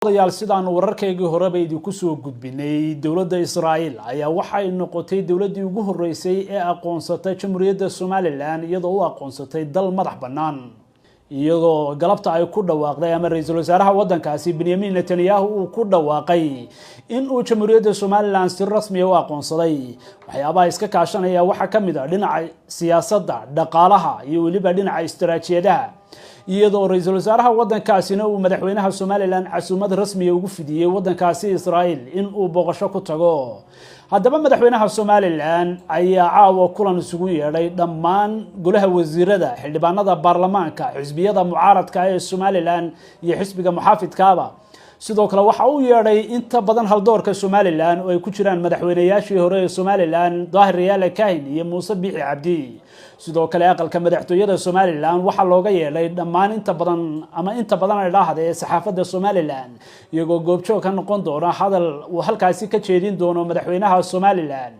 Dayaal, sidaanu wararkaygii horeba idinku soo gudbinay, dowladda Israa'iil ayaa waxay noqotay dowladdii ugu horreysay ee aqoonsatay Jamhuuriyadda Somaliland, iyadoo u aqoonsatay dal madax bannaan, iyadoo galabta ay ku dhawaaqday ama ra-iisul wasaaraha waddankaasi Benyamin Netanyahu uu ku dhawaaqay in uu Jamhuuriyadda Somaliland si rasmiya u aqoonsaday. Waxyaabaha iska kaashanaya waxaa ka mid ah dhinaca siyaasadda, dhaqaalaha iyo weliba dhinaca istaraatiijiyadaha, iyadoo ra-iisul wasaaraha waddankaasina uu madaxweynaha Somaliland casuumad rasmiya ugu fidiyey waddankaasi Israa'iil in uu booqasho ku tago. Haddaba, madaxweynaha Somaliland ayaa caawa kulan isugu yeedhay dhammaan golaha wasiirada, xildhibaanada baarlamaanka, xisbiyada mucaaradka ee Somaliland iyo xisbiga muxaafidkaaba. Sidoo kale waxa uu yeedhay inta badan haldoorka Somaliland oo ay ku jiraan madaxweynayaashii hore ee Somaliland, Daahir Riyaale Kahin iyo Muuse Biixi Cabdi. Sidoo kale aqalka madaxtooyada Somaliland waxaa looga yeedhay dhammaan inta badan ama inta badan ay dhaahda ee saxaafadda Somaliland, iyagoo goobjoog ka noqon doona hadal uu halkaasi ka jeedin doono madaxweynaha Somaliland.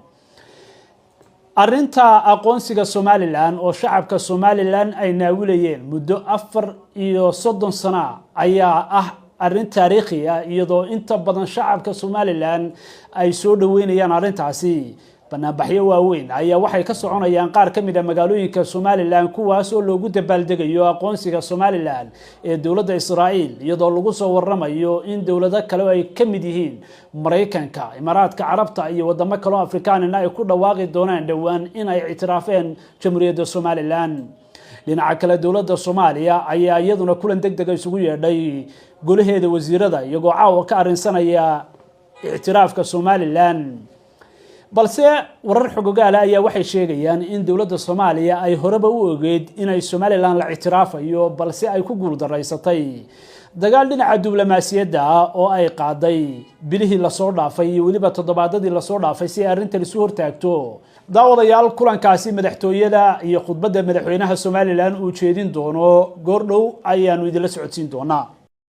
Arrinta aqoonsiga Somaliland oo shacabka Somaliland ay naawilayeen muddo 34 sano ayaa ah arrin taariikhi ah, iyadoo inta badan shacabka Somaliland ay soo dhaweynayaan arrintaasi. Banaanbaxyo waaweyn ayaa waxay ka soconayaan qaar ka mid ah magaalooyinka Somaliland, kuwaas oo loogu dabaaldegayo aqoonsiga Somaliland ee dowladda Israa'iil, iyadoo lagu soo waramayo in dowlado kale oo ay ka mid yihiin Maraykanka, Imaaraadka Carabta iyo wadamo kale oo Afrikaanina ay ku dhawaaqi doonaan dhowaan in ay ictiraafeen Jamhuuriyadda Somaliland. Dhinaca kale, dowladda Soomaaliya ayaa iyaduna kulan deg dega isugu yeedhay golaheeda wasiirada, iyagoo caawa ka arrinsanaya ictiraafka Somaliland. Balse warar xogogaala ayaa waxay sheegayaan in dowladda Soomaaliya ay horeba u ogeyd inay Somaliland la ictiraafayo, balse ay ku guuldaraysatay dagaal dhinaca diblomaasiyadda ah oo ay qaaday bilihii lasoo dhaafay iyo weliba toddobaadadii lasoo dhaafay si ay arrintan isu hortaagto. Daawadayaal, kulankaasi madaxtooyada iyo khudbadda madaxweynaha Somaliland uu jeedin doono goordhow ayaanu idinla socodsiin doonaa.